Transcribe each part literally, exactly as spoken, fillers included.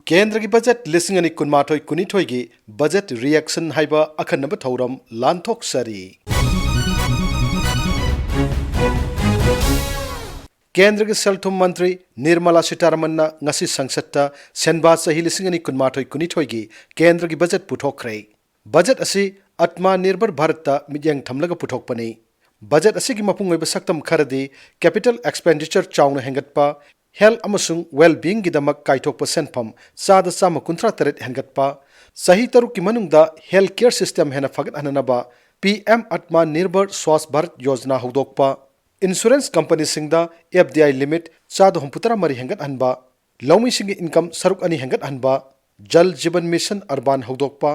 ꯀꯦꯟꯗ꯭ꯔꯒꯤ ꯕꯖꯦꯠ ꯂꯤꯁꯤꯡ ꯑꯅꯤ ꯀꯨꯟꯃꯥꯊꯣꯏ ꯀꯨꯟꯅꯤꯊꯣꯏꯒꯤ ꯕꯖꯦꯠ ꯔꯤꯑꯦꯛꯁꯟ ꯍꯥꯏꯕ ꯑꯈꯟꯅꯕ ꯊꯧꯔꯝ ꯂꯥꯟꯊꯣꯛꯆꯔꯤ꯫ ꯀꯦꯟꯗ꯭ꯔꯒꯤ ꯁꯦꯜ ꯊꯨꯝ ꯃꯟꯇ꯭ꯔꯤ ꯅꯤꯔꯃꯂꯥ ꯁꯤꯇꯥꯔꯥꯃꯟꯅ ꯉꯁꯤ ꯁꯪꯁꯠꯇ ꯁꯦꯟꯕꯥ ꯆꯍꯤ ꯂꯤꯁꯤꯡ ꯑꯅꯤ ꯀꯨꯟꯃꯥꯊꯣꯏ ꯀꯨꯟꯅꯤꯊꯣꯏꯒꯤ ꯀꯦꯟꯗ꯭ꯔꯒꯤ ꯕꯖꯦꯠ ꯄꯨꯊꯣꯛꯈ꯭ꯔꯦ꯫ ꯕꯖꯦꯠ ꯑꯁꯤ ꯑꯠꯃꯥ ꯅꯤꯔꯚꯔ ꯚꯥꯔꯠꯇ ꯃꯤꯠꯌꯦꯡ ꯊꯝꯂꯒ ꯄꯨꯊꯣꯛꯄꯅꯤ꯫ ꯕꯖꯦꯠ ꯑꯁꯤꯒꯤ ꯃꯄꯨꯡ ꯑꯣꯏꯕ ꯁꯛꯇꯝ ꯈꯔꯗꯤ capital expenditure ꯆꯥꯎꯅ ꯍꯦꯟꯒꯠꯄ, health ꯑꯃꯁꯨꯡ well-beingꯒꯤꯗꯃꯛ ꯀꯥꯏꯊꯣꯛꯄ ꯁꯦꯟꯐꯝ ꯆꯥꯗ ꯆꯥꯝꯃ ꯀꯨꯟꯊ꯭ꯔꯥ ꯇꯔꯦꯠ ꯍꯦꯟꯒꯠꯄ, ꯆꯍꯤ ꯇꯔꯨꯛꯀꯤ ꯃꯅꯨꯡꯗ health care system ꯍꯦꯟꯅ ꯐꯒꯠꯍꯟꯅꯕ P M Atma Nirbhar Swasth Bharat Yojana ꯍꯧꯗꯣꯛꯄ, insurance companyꯁꯤꯡꯗ F D I limit ꯆꯥꯗ ꯍꯨꯝꯐꯨꯇꯔꯥ ꯃꯔꯤ ꯍꯦꯟꯒꯠꯍꯟꯕ, ꯂꯧꯃꯤꯁꯤꯡꯒꯤ income ꯁꯔꯨꯛ ꯑꯅꯤ ꯍꯦꯟꯒꯠꯍꯟꯕ, Jal Jeevan Mission Urban ꯍꯧꯗꯣꯛꯄ,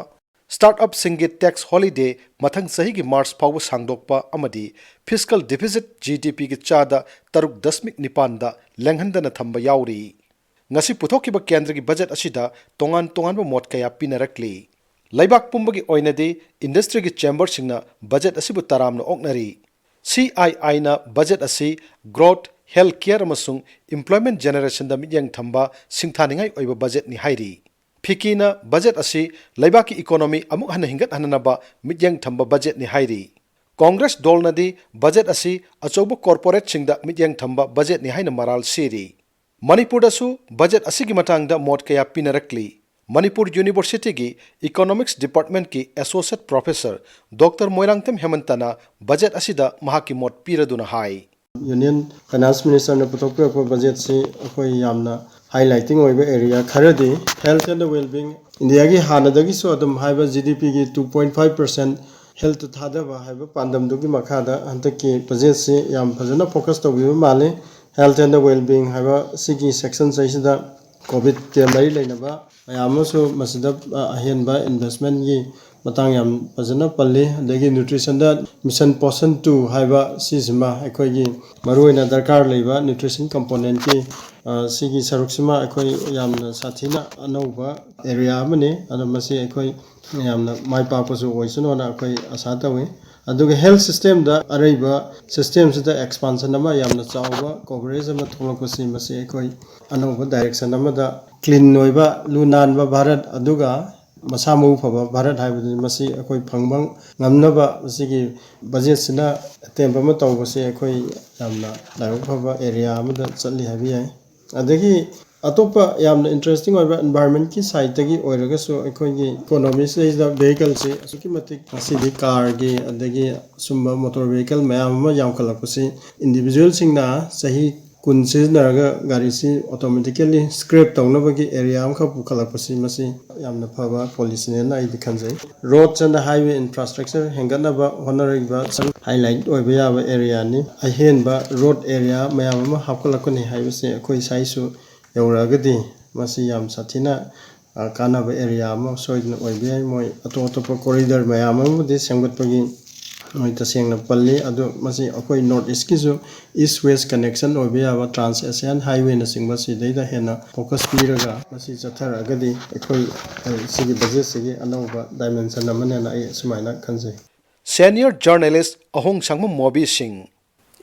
startup-ꯁꯤꯡꯒꯤ tax holiday ꯃꯊꯪ ꯆꯍꯤꯒꯤ March ꯐꯥꯎꯕ ꯁꯥꯡꯗꯣꯛꯄ ꯑꯃꯗꯤ fiscal deficit G D Pꯒꯤ ꯆꯥꯗ ꯇꯔꯨꯛ ꯗꯁꯃꯤꯛ ꯅꯤꯄꯥꯟꯗ ꯂꯦꯡꯍꯟꯗꯅ ꯊꯝꯕ ꯌꯥꯎꯔꯤ꯫ ꯉꯁꯤ ꯄꯨꯊꯣꯛꯈꯤꯕ ꯀꯦꯟꯗ꯭ꯔꯒꯤ ꯕꯖꯦꯠ ꯑꯁꯤꯗ ꯇꯣꯉꯥꯟ ꯇꯣꯉꯥꯟꯕ ꯃꯣꯠ ꯀꯌꯥ ꯄꯤꯅꯔꯛꯂꯤ꯫ ꯂꯩꯕꯥꯛ ꯄꯨꯝꯕꯒꯤ ꯑꯣꯏꯅꯗꯤ industryꯒꯤ chamberꯁꯤꯡꯅ ꯕꯖꯦꯠ ꯑꯁꯤꯕꯨ ꯇꯔꯥꯝꯅ ꯑꯣꯛꯅꯔꯤ꯫ C I Iꯅ ꯕꯖꯦꯠ ꯑꯁꯤ growth, health care ꯑꯃꯁꯨꯡ employment generationꯗ ꯃꯤꯠꯌꯦꯡ ꯊꯝꯕ ꯁꯤꯡꯊꯥꯅꯤꯡꯉꯥꯏ ꯑꯣꯏꯕ ꯕꯖꯦꯠꯅꯤ ꯍꯥꯏꯔꯤ꯫ ꯐꯤꯀꯤꯅ ꯕꯖꯦꯠ ꯑꯁꯤ ꯂꯩꯕꯥꯛꯀꯤ economy ꯑꯃꯨꯛ ꯍꯟꯅ ꯍꯤꯡꯒꯠꯍꯟꯅꯕ ꯃꯤꯠꯌꯦꯡ ꯊꯝꯕ ꯕꯖꯦꯠꯅꯤ ꯍꯥꯏꯔꯤ꯫ ꯀꯣꯡꯒ꯭ꯔꯦꯁ ꯗꯣꯜꯅꯗꯤ ꯕꯖꯦꯠ ꯑꯁꯤ ꯑꯆꯧꯕ corporateꯁꯤꯡꯗ ꯃꯤꯠꯌꯦꯡ ꯊꯝꯕ ꯕꯖꯦꯠꯅꯤ ꯍꯥꯏꯅ ꯃꯔꯥꯜ ꯁꯤꯔꯤ꯫ ꯃꯅꯤꯄꯨꯔꯗꯁꯨ ꯕꯖꯦꯠ ꯑꯁꯤꯒꯤ ꯃꯇꯥꯡꯗ ꯃꯣꯠ ꯀꯌꯥ ꯄꯤꯅꯔꯛꯂꯤ꯫ ꯃꯅꯤꯄꯨꯔ Universityꯒꯤ Economics Departmentꯀꯤ Associate Professor Doctor ꯃꯣꯏꯔꯥꯡꯊꯦꯝ ꯍꯦꯃꯟꯇꯅ ꯕꯖꯦꯠ ꯑꯁꯤꯗ ꯃꯍꯥꯛꯀꯤ ꯃꯣꯠ ꯄꯤꯔꯗꯨꯅ ꯍꯥꯏ꯫ Union Finance Ministerꯅ ꯄꯨꯊꯣꯛꯄꯤꯔꯛꯄ ꯕꯖꯦꯠꯁꯤ ꯑꯩꯈꯣꯏ ꯌꯥꯝꯅ highlighting ꯑꯣꯏꯕ area ꯈꯔꯗꯤ health and well-being, ꯏꯟꯗꯤꯌꯥꯒꯤ ꯍꯥꯟꯅꯗꯒꯤꯁꯨ ꯑꯗꯨꯝ ꯍꯥꯏꯕ G D Pꯒꯤ two point five percent health ꯊꯥꯗꯕ ꯍꯥꯏꯕ ꯄꯥꯟꯗꯝꯗꯨꯒꯤ ꯃꯈꯥꯗ ꯍꯟꯗꯛꯀꯤ ꯕꯖꯦꯠꯁꯤ ꯌꯥꯝ ꯐꯖꯅ focus ꯇꯧꯕꯤꯕ ꯃꯥꯜꯂꯤ꯫ Health and well-being ꯍꯥꯏꯕ ꯁꯤꯒꯤ section ꯁꯤꯗ COVIDꯀ ꯃꯔꯤ ꯂꯩꯅꯕ ꯃꯌꯥꯝ ꯑꯃꯁꯨ ꯃꯁꯤꯗ, ꯑ, ꯑꯍꯦꯟꯕ investmentꯀꯤ ꯃꯇꯥꯡ ꯌꯥꯝ ꯐꯖꯅ ꯄꯜꯂꯤ꯫ ꯑꯗꯒꯤ nutritionꯗ Mission Poshan two ꯍꯥꯏꯕ ꯁꯤꯁꯤꯃ ꯑꯩꯈꯣꯏꯒꯤ ꯃꯔꯨꯑꯣꯏꯅ ꯗꯔꯀꯥꯔ ꯂꯩꯕ nutrition componentꯀꯤ, ꯑ, ꯁꯤꯒꯤ ꯁꯔꯨꯛꯁꯤꯃ ꯑꯩꯈꯣꯏ ꯌꯥꯝꯅ ꯁꯥꯊꯤꯅ ꯑꯅꯧꯕ area ꯑꯃꯅꯤ꯫ ꯑꯗꯣ ꯃꯁꯤ ꯑꯩꯈꯣꯏ ꯌꯥꯝꯅ ꯃꯥꯏ ꯄꯥꯛꯄꯁꯨ ꯑꯣꯏꯁꯅꯨꯅ ꯑꯩꯈꯣꯏ ꯑꯁꯥ ꯇꯧꯏ꯫ ꯑꯗꯨꯒ health systemꯗ ꯑꯔꯩꯕ systemꯁꯤꯗ expansion ꯑꯃ, ꯌꯥꯝꯅ ꯆꯥꯎꯕ coverage ꯑꯃ ꯊꯣꯛꯂꯛꯄꯁꯤ, ꯃꯁꯤ ꯑꯩꯈꯣꯏ ꯑꯅꯧꯕ direction ꯑꯃꯗ, clean ꯑꯣꯏꯕ, ꯂꯨ ꯅꯥꯟꯕ ꯚꯥꯔꯠ, ꯑꯗꯨꯒ ꯃꯁꯥ ꯃꯎ ꯐꯕ ꯚꯥꯔꯠ ꯍꯥꯏꯕꯗꯨꯅꯤ꯫ ꯃꯁꯤ ꯑꯩꯈꯣꯏ ꯐꯪꯕ ꯉꯝꯅꯕ ꯃꯁꯤꯒꯤ budgetꯁꯤꯅ attempt ꯑꯃ ꯇꯧꯕꯁꯦ ꯑꯩꯈꯣꯏ ꯌꯥꯝꯅ ꯂꯥꯏꯕꯛ ꯐꯕ area ꯑꯃꯗ ꯆꯠꯂꯤ ꯍꯥꯏꯕ ꯌꯥꯏ꯫ ꯑꯗꯒꯤ ꯑꯇꯣꯞꯄ ꯌꯥꯝꯅ interesting ꯑꯣꯏꯕ environmentꯀꯤ sideꯇꯒꯤ ꯑꯣꯏꯔꯒꯁꯨ, ꯑꯩꯈꯣꯏꯒꯤ economyꯁꯤꯗꯩꯁꯤꯗ vehicleꯁꯤ ꯑꯁꯨꯛꯀꯤ ꯃꯇꯤꯛ, ꯉꯁꯤꯗꯤ carꯒꯤ, ꯑꯗꯒꯤ ꯁꯨꯝꯕ motor vehicle ꯃꯌꯥꯝ ꯑꯃ ꯌꯥꯝꯈꯠꯂꯛꯄꯁꯤ, individualꯁꯤꯡꯅ ꯆꯍꯤ ꯀꯨꯟ ꯁꯤꯖꯤꯟꯅꯔꯒ ꯒꯥꯔꯤꯁꯤ automatically scrap ꯇꯧꯅꯕꯒꯤ area ꯑꯃꯈꯛ ꯄꯨꯈꯠꯂꯛꯄꯁꯤ, ꯃꯁꯤ ꯌꯥꯝꯅ ꯐꯕ policyꯅꯦꯅ ꯑꯩꯗꯤ ꯈꯟꯖꯩ꯫ Roads and highway infrastructure ꯍꯦꯟꯒꯠꯅꯕ ꯍꯣꯠꯅꯔꯤꯕ highlight ꯑꯣꯏꯕ ꯌꯥꯕ areaꯅꯤ꯫ ꯑꯍꯦꯟꯕ road area ꯃꯌꯥꯝ ꯑꯃ ꯍꯥꯞꯀꯠꯂꯛꯀꯅꯤ ꯍꯥꯏꯕꯁꯤ ꯑꯩꯈꯣꯏ ꯁ꯭ꯋꯥꯏꯁꯨ ꯌꯧꯔꯛꯑꯒꯗꯤ, ꯃꯁꯤ ꯌꯥꯝ ꯁꯥꯊꯤꯅ, ꯑ, ꯀꯥꯟꯅꯕ area ꯑꯃ ꯁꯣꯏꯗꯅ ꯑꯣꯏꯕ ꯌꯥꯏ꯫ ꯃꯣꯏ ꯑꯇꯣꯞ ꯑꯇꯣꯞꯄ corridor ꯃꯌꯥꯝ ꯑꯃꯕꯨꯗꯤ ꯁꯦꯝꯒꯠꯄꯒꯤ ꯃꯣꯏ ꯇꯁꯦꯡꯅ ꯄꯜꯂꯤ, ꯑꯗꯨ ꯃꯁꯤ ꯑꯩꯈꯣꯏ North Eastꯀꯤꯁꯨ East West connection ꯑꯣꯏꯕ ꯌꯥꯕ Trans Asian Highwayꯅꯆꯤꯡꯕ ꯁꯤꯗꯩꯗ ꯍꯦꯟꯅ focus ꯄꯤꯔꯒ ꯃꯁꯤ ꯆꯠꯊꯔꯛꯑꯒꯗꯤ, ꯑꯩꯈꯣꯏ, ꯑ, ꯁꯤꯒꯤ budgetꯁꯤꯒꯤ ꯑꯅꯧꯕ dimension ꯑꯃꯅꯦꯅ ꯑꯩ ꯑꯁꯨꯃꯥꯏꯅ ꯈꯟꯖꯩ꯫ Senior journalist ꯑꯍꯣꯡ ꯁꯪꯕ ꯃꯣꯕꯤ ꯁꯤꯡ꯫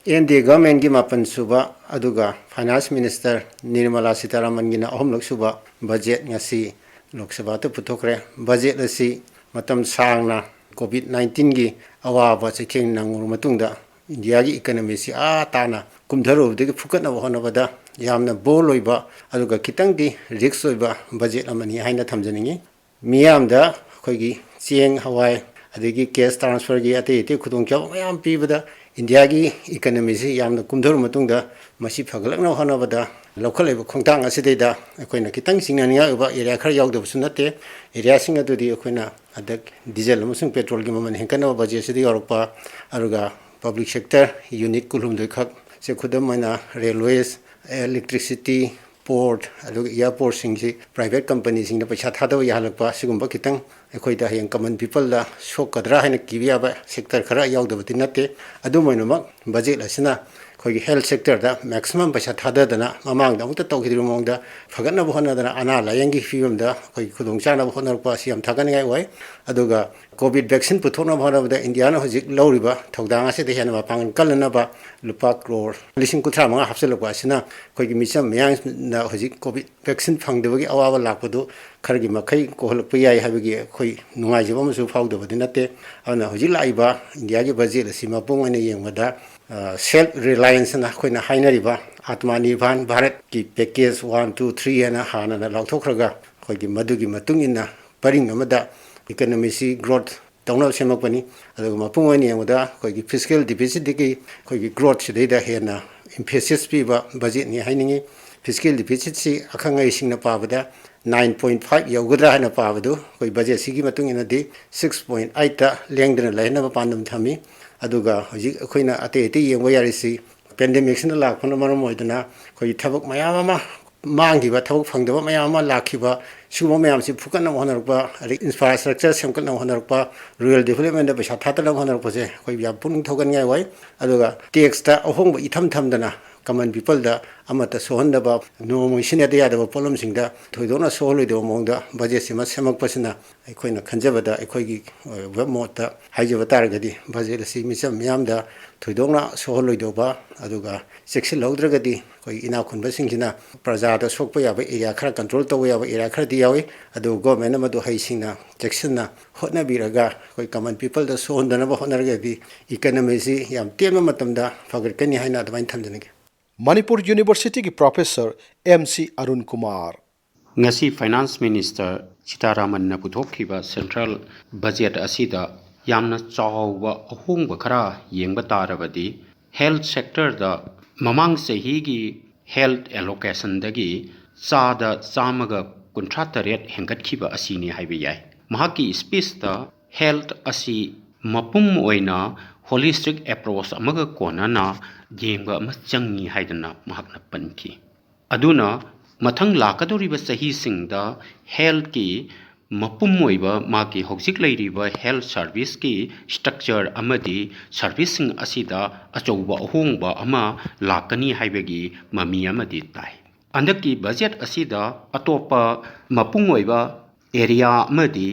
ꯑꯦꯟ ꯗꯤ ꯑꯦ ꯒꯚꯔꯟꯃꯦꯟꯒꯤ ꯃꯥꯄꯟ ꯁꯨꯕ ꯑꯗꯨꯒ ꯐꯥꯏꯅꯥꯟꯁ ꯃꯤꯅꯤꯁꯇꯔ ꯅꯤꯔꯃꯂꯥ ꯁꯤꯇꯥꯔꯥꯃꯟꯒꯤꯅ ꯑꯍꯨꯝꯂꯛ ꯁꯨꯕ ꯕꯖꯦꯠ ꯉꯁꯤ ꯂꯣꯛ ꯁꯚꯥꯗ ꯄꯨꯊꯣꯛꯈ꯭ꯔꯦ꯫ ꯕꯖꯦꯠ ꯑꯁꯤ ꯃꯇꯝ ꯁꯥꯡꯅ ꯀꯣꯚꯤꯗ ꯅꯥꯏꯟꯇꯤꯟꯒꯤ ꯑꯋꯥꯕ ꯆꯩꯊꯦꯡ ꯅꯪꯉꯨꯔꯕ ꯃꯇꯨꯡꯗ ꯏꯟꯗꯤꯌꯥꯒꯤ ꯏꯀꯅꯃꯤꯁꯤ ꯑꯥ ꯇꯥꯅ ꯀꯨꯝꯊꯔꯨꯕꯗꯒꯤ ꯐꯨꯀꯠꯅꯕ ꯍꯣꯠꯅꯕꯗ ꯌꯥꯝꯅ ꯕꯣꯜ ꯑꯣꯏꯕ ꯑꯗꯨꯒ ꯈꯤꯇꯪꯗꯤ ꯔꯤꯁꯛ ꯑꯣꯏꯕ ꯕꯖꯦꯠ ꯑꯃꯅꯤ ꯍꯥꯏꯅ ꯊꯝꯖꯅꯤꯡꯏ꯫ ꯃꯤꯌꯥꯝꯗ ꯑꯩꯈꯣꯏꯒꯤ ꯆꯦꯡ, ꯍꯋꯥꯏ, ꯑꯗꯒꯤ ꯀꯦꯁ ꯇ꯭ꯔꯥꯟꯁꯐꯔꯒꯤ ꯑꯇꯩ ꯑꯇꯩ ꯈꯨꯗꯣꯡꯆꯥꯕ ꯃꯌꯥꯝ ꯄꯤꯕꯗ ꯏꯟꯗꯤꯌꯥꯒꯤ ꯏꯀꯅꯃꯤꯁꯤ ꯌꯥꯝꯅ ꯀꯨꯝꯊꯔꯕ ꯃꯇꯨꯡꯗ ꯃꯁꯤ ꯐꯒꯠꯂꯛꯅꯕ ꯍꯣꯠꯅꯕꯗ ꯂꯧꯈꯠꯂꯤꯕ ꯈꯣꯡꯊꯥꯡ ꯑꯁꯤꯗꯩꯗ ꯑꯩꯈꯣꯏꯅ ꯈꯤꯇꯪ ꯆꯤꯡꯅꯅꯤꯡꯉꯥꯏ ꯑꯣꯏꯕ ꯑꯦꯔꯤꯌꯥ ꯈꯔ ꯌꯥꯎꯗꯕꯁꯨ ꯅꯠꯇꯦ꯫ ꯑꯦꯔꯤꯌꯥꯁꯤꯡ ꯑꯗꯨꯗꯤ ꯑꯩꯈꯣꯏꯅ ꯍꯟꯗꯛ ꯗꯤꯖꯜ ꯑꯃꯁꯨꯡ ꯄꯦꯇ꯭ꯔꯣꯜꯒꯤ ꯃꯃꯜ ꯍꯦꯟꯒꯠꯅꯕ ꯕꯖꯦꯠꯁꯤꯗ ꯌꯥꯎꯔꯛꯄ, ꯑꯗꯨꯒ ꯄꯕ꯭ꯂꯤꯛ ꯁꯦꯛꯇꯔ ꯌꯨꯅꯤꯠ ꯀꯨꯟꯍꯨꯝꯗꯣꯏ ꯈꯛ, ꯁꯦ ꯈꯨꯗꯝ ꯑꯣꯏꯅ ꯔꯦꯜꯋꯦꯁ, ꯏꯂꯦꯛꯇ꯭ꯔꯤꯁꯤꯇꯤ, ꯄꯣꯔꯠ, ꯑꯗꯨꯒ ꯑꯦꯌꯥꯔꯄꯣꯔꯠꯁꯤꯡꯁꯤ ꯄ꯭ꯔꯥꯏꯚꯦꯠ ꯀꯝꯄꯅꯤꯁꯤꯡꯗ ꯄꯩꯁꯥ ꯊꯥꯗꯕ ꯌꯥꯍꯜꯂꯛꯄ, ꯁꯤꯒꯨꯝꯕ ꯈꯤꯇꯪ ꯑꯩꯈꯣꯏꯗ ꯍꯌꯦꯡ ꯀꯃꯟ ꯄꯤꯄꯜꯗ ꯁꯣꯛꯀꯗ꯭ꯔꯥ ꯍꯥꯏꯅ ꯀꯤꯕ ꯌꯥꯕ ꯁꯦꯛꯇꯔ ꯈꯔ ꯌꯥꯎꯗꯕꯗꯤ ꯅꯠꯇꯦ꯫ ꯑꯗꯨꯝ ꯑꯣꯏꯅꯃꯛ, ꯕꯖꯦꯠ ꯑꯁꯤꯅ ꯑꯩꯈꯣꯏꯒꯤ health sectorꯗ maximum ꯄꯩꯁꯥ ꯊꯥꯗꯗꯅ, ꯃꯃꯥꯡꯗ ꯑꯃꯨꯛꯇ ꯇꯧꯈꯤꯗ꯭ꯔꯤꯕ ꯃꯑꯣꯡꯗ ꯐꯒꯠꯅꯕ ꯍꯣꯠꯅꯗꯅ, ꯑꯅꯥ ꯂꯥꯏꯌꯦꯡꯒꯤ ꯐꯤꯕꯝꯗ ꯑꯩꯈꯣꯏꯒꯤ ꯈꯨꯗꯣꯡꯆꯥꯅꯕ ꯍꯣꯠꯅꯔꯛꯄ ꯑꯁꯤ ꯌꯥꯝ ꯊꯥꯒꯠꯅꯤꯡꯉꯥꯏ ꯑꯣꯏ꯫ ꯑꯗꯨꯒ COVID vaccine ꯄꯨꯊꯣꯛꯅꯕ ꯍꯣꯠꯅꯕꯗ ꯏꯟꯗꯤꯌꯥꯅ ꯍꯧꯖꯤꯛ ꯂꯧꯔꯤꯕ ꯊꯧꯗꯥꯡ ꯑꯁꯤꯗ ꯍꯦꯟꯅ ꯃꯄꯥꯡꯒꯜ ꯀꯜꯂꯅꯕ ꯂꯨꯄꯥ ꯀ꯭ꯔꯣꯔ ꯂꯤꯁꯤꯡ ꯀꯨꯟꯊ꯭ꯔꯥ ꯃꯉꯥ ꯍꯥꯞꯆꯤꯜꯂꯛꯄ ꯑꯁꯤꯅ ꯑꯩꯈꯣꯏꯒꯤ ꯃꯤꯆꯝ ꯃꯤꯌꯥꯝꯅ ꯍꯧꯖꯤꯛ COVID vaccine ꯐꯪꯗꯕꯒꯤ ꯑꯋꯥꯕ ꯂꯥꯛꯄꯗꯨ ꯈꯔꯒꯤ ꯃꯈꯩ ꯀꯣꯛꯍꯜꯂꯛꯄ ꯌꯥꯏ ꯍꯥꯏꯕꯒꯤ ꯑꯩꯈꯣꯏ ꯅꯨꯡꯉꯥꯏꯖꯕ ꯑꯃꯁꯨ ꯐꯥꯎꯗꯕꯗꯤ ꯅꯠꯇꯦ꯫ ꯑꯗꯨꯅ ꯍꯧꯖꯤꯛ ꯂꯥꯛꯏꯕ ꯏꯟꯗꯤꯌꯥꯒꯤ ꯕꯖꯦꯠ ꯑꯁꯤ ꯃꯄꯨꯡ ꯑꯣꯏꯅ ꯌꯦꯡꯕꯗ, ꯑ, self reliance ꯑꯅ ꯑꯩꯈꯣꯏꯅ ꯍꯥꯏꯅꯔꯤꯕ ꯑꯥꯇꯃꯥ ꯅꯤꯔꯚꯥꯟ ꯚꯥꯔꯠꯀꯤ package one, two, three ꯍꯥꯏꯅ ꯍꯥꯟꯅꯅ ꯂꯥꯎꯊꯣꯛꯈ꯭ꯔꯒ, ꯑꯩꯈꯣꯏꯒꯤ ꯃꯗꯨꯒꯤ ꯃꯇꯨꯡ ꯏꯟꯅ ꯄꯔꯤꯡ ꯑꯃꯗ economyꯁꯤ growth ꯇꯧꯅꯕ ꯁꯦꯝꯃꯛꯄꯅꯤ꯫ ꯑꯗꯨꯒ ꯃꯄꯨꯡ ꯑꯣꯏꯅ ꯌꯦꯡꯕꯗ ꯑꯩꯈꯣꯏꯒꯤ fiscal deficitꯇꯒꯤ ꯑꯩꯈꯣꯏꯒꯤ growth ꯁꯤꯗꯩꯗ ꯍꯦꯟꯅ emphasis ꯄꯤꯕ ꯕꯖꯦꯠꯅꯤ ꯍꯥꯏꯅꯤꯡꯉꯤ꯫ Fiscal deficitꯁꯤ ꯑꯈꯪ ꯑꯍꯩꯁꯤꯡꯅ ꯄꯥꯕꯗ nine point five ꯌꯧꯒꯗ꯭ꯔꯥ ꯍꯥꯏꯅ ꯄꯥꯕꯗꯨ ꯑꯩꯈꯣꯏ ꯕꯖꯦꯠꯁꯤꯒꯤ ꯃꯇꯨꯡ ꯏꯟꯅꯗꯤ six point eight ꯂꯦꯡꯗꯅ ꯂꯩꯅꯕ ꯄꯥꯟꯗꯝ ꯊꯝꯃꯤ꯫ ꯑꯗꯨꯒ ꯍꯧꯖꯤꯛ ꯑꯩꯈꯣꯏꯅ ꯑꯇꯩ ꯑꯇꯩ ꯌꯦꯡꯕ ꯌꯥꯔꯤꯁꯤ pandemicꯁꯤꯅ ꯂꯥꯛꯄꯅ ꯃꯔꯝ ꯑꯣꯏꯗꯨꯅ ꯑꯩꯈꯣꯏꯒꯤ ꯊꯕꯛ ꯃꯌꯥꯝ ꯑꯃ ꯃꯥꯡꯈꯤꯕ, ꯊꯕꯛ ꯐꯪꯗꯕ ꯃꯌꯥꯝ ꯑꯃ ꯂꯥꯛꯈꯤꯕ, ꯁꯤꯒꯨꯝꯕ ꯃꯌꯥꯝꯁꯤ ꯐꯨꯀꯠꯅꯕ ꯍꯣꯠꯅꯔꯛꯄ, ꯑꯗꯩ infrastructure ꯁꯦꯝꯒꯠꯅꯕ ꯍꯣꯠꯅꯔꯛꯄ, rural developmentꯇ ꯄꯩꯁꯥ ꯊꯥꯗꯅꯕ ꯍꯣꯠꯅꯔꯛꯄꯁꯦ ꯑꯩꯈꯣꯏ ꯌꯥꯝ ꯄꯨꯛꯅꯤꯡ ꯊꯧꯒꯠꯅꯤꯡꯉꯥꯏ ꯑꯣꯏ꯫ ꯑꯗꯨꯒ taxꯇ ꯑꯍꯣꯡꯕ ꯏꯊꯝ ꯊꯝꯗꯅ common peopleꯗ ꯑꯃꯠꯇ ꯁꯣꯛꯍꯟꯗꯕ, ꯅꯣꯡꯃꯒꯤ ꯁꯤꯖꯤꯟꯅꯗ ꯌꯥꯗꯕ ꯄꯣꯠꯂꯝꯁꯤꯡꯗ ꯊꯣꯏꯗꯣꯛꯅ ꯁꯣꯛꯍꯜꯂꯣꯏꯗꯕ ꯃꯑꯣꯡꯗ ꯕꯖꯦꯠꯁꯤꯃ ꯁꯦꯝꯃꯛꯄꯁꯤꯅ ꯑꯩꯈꯣꯏꯅ ꯈꯟꯖꯕꯗ, ꯑꯩꯈꯣꯏꯒꯤ ꯑꯣꯏꯕ ꯃꯣꯠꯇ ꯍꯥꯏꯖꯕ ꯇꯥꯔꯒꯗꯤ, ꯕꯖꯦꯠ ꯑꯁꯤ ꯃꯤꯆꯝ ꯃꯤꯌꯥꯝꯗ ꯊꯣꯏꯗꯣꯛꯅ ꯁꯣꯛꯍꯜꯂꯣꯏꯗꯧꯕ, ꯑꯗꯨꯒ ꯆꯦꯛꯁꯤꯜꯍꯧꯗ꯭ꯔꯒꯗꯤ ꯑꯩꯈꯣꯏ ꯏꯅꯥꯛ ꯈꯨꯟꯕꯁꯤꯡꯁꯤꯅ ꯄ꯭ꯔꯖꯥꯗ ꯁꯣꯛꯄ ꯌꯥꯕ area ꯈꯔ control ꯇꯧꯕ ꯌꯥꯕ area ꯈꯔꯗꯤ ꯌꯥꯎꯏ꯫ ꯑꯗꯨꯕꯨ governmentꯅ ꯃꯗꯨ ꯍꯩꯁꯤꯡꯅ ꯆꯦꯛꯁꯤꯟꯅ ꯍꯣꯠꯅꯕꯤꯔꯒ ꯑꯩꯈꯣꯏ common peopleꯗ ꯁꯣꯛꯍꯟꯗꯅꯕ ꯍꯣꯠꯅꯔꯒꯗꯤ economyꯁꯤ ꯌꯥꯝ ꯇꯦꯟꯕ ꯃꯇꯝꯗ ꯐꯒꯠꯀꯅꯤ ꯍꯥꯏꯅ ꯑꯗꯨꯃꯥꯏꯅ ꯊꯝꯖꯅꯤꯡꯉꯤ꯫ Manipur Universityꯒꯤ professor M C Arun Kumar. ꯉꯁꯤ Finance Minister ꯁꯤꯇꯥꯔꯥꯃꯟꯅ ꯄꯨꯊꯣꯛꯈꯤꯕ central budget ꯑꯁꯤꯗ ꯌꯥꯝꯅ ꯆꯥꯎꯕ ꯑꯍꯣꯡꯕ ꯈꯔ ꯌꯦꯡꯕ ꯇꯥꯔꯕꯗꯤ, health sectorꯗ ꯃꯃꯥꯡ ꯆꯍꯤꯒꯤ health allocationꯗꯒꯤ ꯆꯥꯗ ꯆꯥꯝꯃꯒ ꯀꯨꯟꯊ꯭ꯔꯥ ꯇꯔꯦꯠ ꯍꯦꯟꯒꯠꯈꯤꯕ ꯑꯁꯤꯅꯤ ꯍꯥꯏꯕ ꯌꯥꯏ꯫ ꯃꯍꯥꯛꯀꯤ speechꯇ health ꯑꯁꯤ ꯃꯄꯨꯝ ꯑꯣꯏꯅ holistic approach ꯑꯃꯒ ꯀꯣꯟꯅꯅ ꯌꯦꯡꯕ ꯑꯃ ꯆꯪꯉꯤ ꯍꯥꯏꯗꯅ ꯃꯍꯥꯛꯅ ꯄꯟꯈꯤ꯫ ꯑꯗꯨꯅ ꯃꯊꯪ ꯂꯥꯛꯀꯗꯧꯔꯤꯕ ꯆꯍꯤꯁꯤꯡꯗ healthꯀꯤ ꯃꯄꯨꯝ ꯑꯣꯏꯕ ꯃꯥꯒꯤ ꯍꯧꯖꯤꯛ ꯂꯩꯔꯤꯕ health serviceꯀꯤ structure ꯑꯃꯗꯤ serviceꯁꯤꯡ ꯑꯁꯤꯗ ꯑꯆꯧꯕ ꯑꯍꯣꯡꯕ ꯑꯃ ꯂꯥꯛꯀꯅꯤ ꯍꯥꯏꯕꯒꯤ ꯃꯃꯤ ꯑꯃꯗꯤ ꯇꯥꯏ꯫ ꯍꯟꯗꯛꯀꯤ budget ꯑꯁꯤꯗ ꯑꯇꯣꯞꯄ ꯃꯄꯨꯡ ꯑꯣꯏꯕ area ꯑꯃꯗꯤ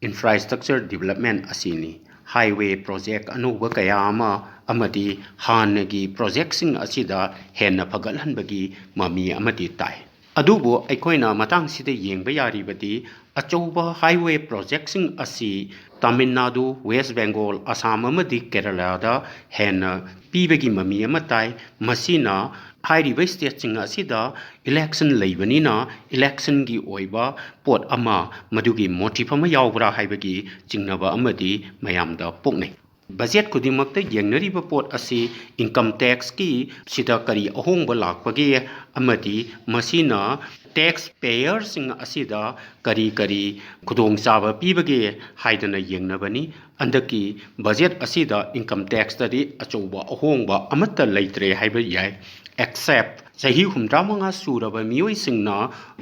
infrastructure development ꯑꯁꯤꯅꯤ꯫ Highway project ꯑꯅꯧꯕ ꯀꯌꯥ ꯑꯃ ꯑꯃꯗꯤ ꯍꯥꯟꯅꯒꯤ projectꯁꯤꯡ ꯑꯁꯤꯗ ꯍꯦꯟꯅ ꯐꯒꯠꯍꯟꯕꯒꯤ ꯃꯃꯤ ꯑꯃꯗꯤ ꯇꯥꯏ꯫ ꯑꯗꯨꯕꯨ ꯑꯩꯈꯣꯏꯅ ꯃꯇꯥꯡꯁꯤꯗ ꯌꯦꯡꯕ ꯌꯥꯔꯤꯕꯗꯤ ꯑꯆꯧꯕ highway projectꯁꯤꯡ ꯑꯁꯤ ꯇꯥꯃꯤꯜ ꯅꯥꯗꯨ, ꯋꯦꯁ ꯕꯦꯡꯒꯣꯜ, ꯑꯁꯥꯝ ꯑꯃꯗꯤ ꯀꯦꯔꯂꯥꯗ ꯍꯦꯟꯅ ꯄꯤꯕꯒꯤ ꯃꯃꯤ ꯑꯃ ꯇꯥꯏ꯫ ꯃꯁꯤꯅ ꯍꯥꯏꯔꯤꯕ stateꯁꯤꯡ ꯑꯁꯤꯗ election ꯂꯩꯕꯅꯤꯅ electionꯒꯤ ꯑꯣꯏꯕ ꯄꯣꯠ ꯑꯃ, ꯃꯗꯨꯒꯤ motive ꯑꯃ ꯌꯥꯎꯕ꯭ꯔꯥ ꯍꯥꯏꯕꯒꯤ ꯆꯤꯡꯅꯕ ꯑꯃꯗꯤ ꯃꯌꯥꯝꯗ ꯄꯣꯛꯅꯩ꯫ Budget ꯈꯨꯗꯤꯡꯃꯛꯇ ꯌꯦꯡꯅꯔꯤꯕ ꯄꯣꯠ ꯑꯁꯤ income taxꯀꯤ ꯁꯤꯗ ꯀꯔꯤ ꯑꯍꯣꯡꯕ ꯂꯥꯛꯄꯒꯦ ꯑꯃꯗꯤ ꯃꯁꯤꯅ tax payerꯁꯤꯡ ꯑꯁꯤꯗ ꯀꯔꯤ ꯀꯔꯤ ꯈꯨꯗꯣꯡꯆꯥꯕ ꯄꯤꯕꯒꯦ ꯍꯥꯏꯗꯅ ꯌꯦꯡꯅꯕꯅꯤ꯫ ꯍꯟꯗꯛꯀꯤ budget ꯑꯁꯤꯗ income taxꯇꯗꯤ ꯑꯆꯧꯕ ꯑꯍꯣꯡꯕ ꯑꯃꯠꯇ ꯂꯩꯇ꯭ꯔꯦ ꯍꯥꯏꯕ ꯌꯥꯏ, except ꯆꯍꯤ ꯍꯨꯝꯗ꯭ꯔꯥ ꯃꯉꯥ ꯁꯨꯔꯕ ꯃꯤꯑꯣꯏꯁꯤꯡꯅ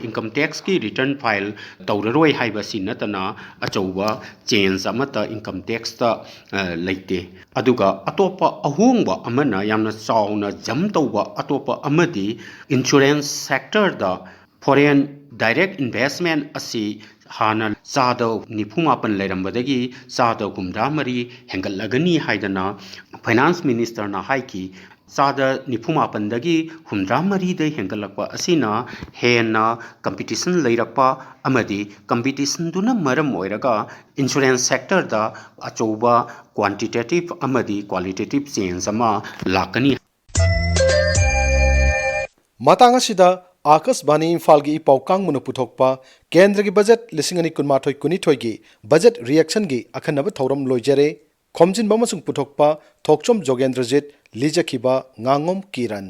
income taxꯀꯤ return file ꯇꯧꯔꯔꯣꯏ ꯍꯥꯏꯕꯁꯤ ꯅꯠꯇꯅ ꯑꯆꯧꯕ change ꯑꯃꯠꯇ income taxꯇ, ꯑ, ꯂꯩꯇꯦ꯫ ꯑꯗꯨꯒ ꯑꯇꯣꯞꯄ ꯑꯍꯣꯡꯕ ꯑꯃꯅ, ꯌꯥꯝꯅ ꯆꯥꯎꯅ jump ꯇꯧꯕ ꯑꯇꯣꯞꯄ ꯑꯃꯗꯤ insurance sectorꯗ foreign direct investment ꯑꯁꯤ ꯍꯥꯟꯅ ꯆꯥꯗ ꯅꯤꯐꯨ ꯃꯥꯄꯟ ꯂꯩꯔꯝꯕꯗꯒꯤ ꯆꯥꯗ ꯍꯨꯝꯗ꯭ꯔꯥ ꯃꯔꯤ ꯍꯦꯟꯒꯠꯂꯒꯅꯤ ꯍꯥꯏꯗꯅ finance ministerꯅ ꯍꯥꯏꯈꯤ꯫ ꯆꯥꯗ ꯅꯤꯐꯨ ꯃꯥꯄꯟꯗꯒꯤ ꯍꯨꯝꯗ꯭ꯔꯥ ꯃꯔꯤꯗ ꯍꯦꯟꯒꯠꯂꯛꯄ ꯑꯁꯤꯅ ꯍꯦꯟꯅ competition ꯂꯩꯔꯛꯄ ꯑꯃꯗꯤ competitionꯗꯨꯅ ꯃꯔꯝ ꯑꯣꯏꯔꯒ insurance sectorꯗ ꯑꯆꯧꯕ quantitative ꯑꯃꯗꯤ qualitative change ꯑꯃ ꯂꯥꯛꯀꯅꯤ꯫ ꯃꯇꯥꯡ ꯑꯁꯤꯗ ꯑꯥꯀꯥꯁꯕꯥꯅꯤ ꯏꯝꯐꯥꯜꯒꯤ ꯏ ꯄꯥꯎ ꯀꯥꯡꯕꯨꯅ ꯄꯨꯊꯣꯛꯄ ꯀꯦꯟꯗ꯭ꯔꯒꯤ ꯕꯖꯦꯠ ꯂꯤꯁꯤꯡ ꯑꯅꯤ ꯀꯨꯟꯃꯥꯊꯣꯏ ꯀꯨꯟꯅꯤꯊꯣꯏꯒꯤ budget reactionꯒꯤ ꯑꯈꯟꯅꯕ ꯊꯧꯔꯝ ꯂꯣꯏꯖꯔꯦ꯫ ꯈꯣꯝꯖꯤꯟꯕ ꯑꯃꯁꯨꯡ ꯄꯨꯊꯣꯛꯄ ꯊꯣꯛꯆꯣꯝ ꯖꯣꯒꯦꯟꯗ꯭ꯔꯖꯤꯠ, ꯂꯤꯖꯈꯤꯕ ꯉꯥꯉꯣꯝ ꯀꯤꯔꯟ꯫